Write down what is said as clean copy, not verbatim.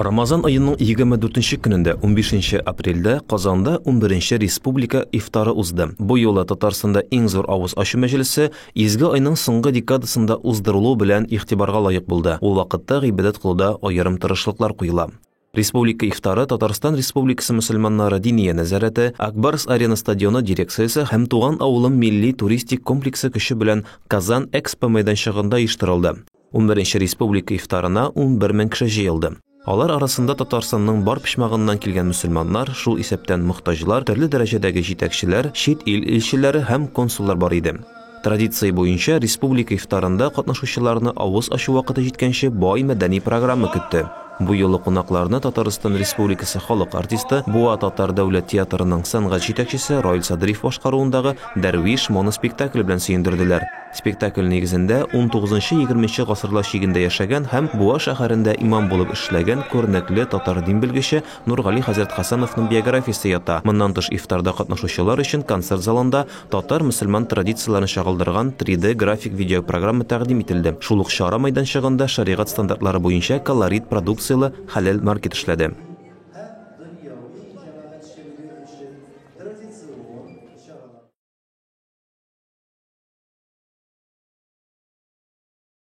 Рамазан аеның 24 нче көнендә, 15 апрельдә Казанда 11 республика ифтары узды. Бу юлы Татарстанда иң зур авыз ачу мәҗлесе изге айның соңгы декадасында уздырылу белән игътибарга лаек булды. Ул вакытта гыйбадәт кылуда аерым тырышлыклар куела. Республика ифтары Татарстан Республикасы мөселманнары Диния нәзарәте, Ак Барс Арена стадионы дирекциясе һәм Туган авылым милли туристик комплексы көче белән Казан Экспо мәйданчыгында оештырылды. Унберенче республика ифтарына 11 мең кеше җыелды. Алар арасында Татарстанның бар почмагыннан килгән мөселманнар, шул исәптән мохтаҗлар, төрле дәрәҗәдәге җитәкчеләр, чит ил илчеләре һәм консуллар бар иде. Традиция буенча, республика ифтарында катнашучыларны авыз ачу вакыты җиткәнче бай мәдәни программа көтте. Бу юлы кунакларны Татарстан Республикасы халык артисты, Буа татар дәүләт театрының сәнгать җитәкчесе Раил Садриев башкаруындагы Дәрвиш моноспектакле белән сөендерделәр. Спектакль нигезендә унтугызынчы-егерменче гасырлар чигендә яшәгән һәм Буа шәһәрендә имам булып эшләгән күренекле татар дин белгече Нургали хәзрәт Хәсәновның биографиясе ята. Моннан тыш ифтарда катнашучылар өчен концерт залында татар-мөселман традицияләрен чагылдырган 3D график видеопрограмма тәкъдим ителде. Шул ук чара мәйданчыгында шәригать стандартлары буенча колорит продукцияле хәләл маркет эшләде.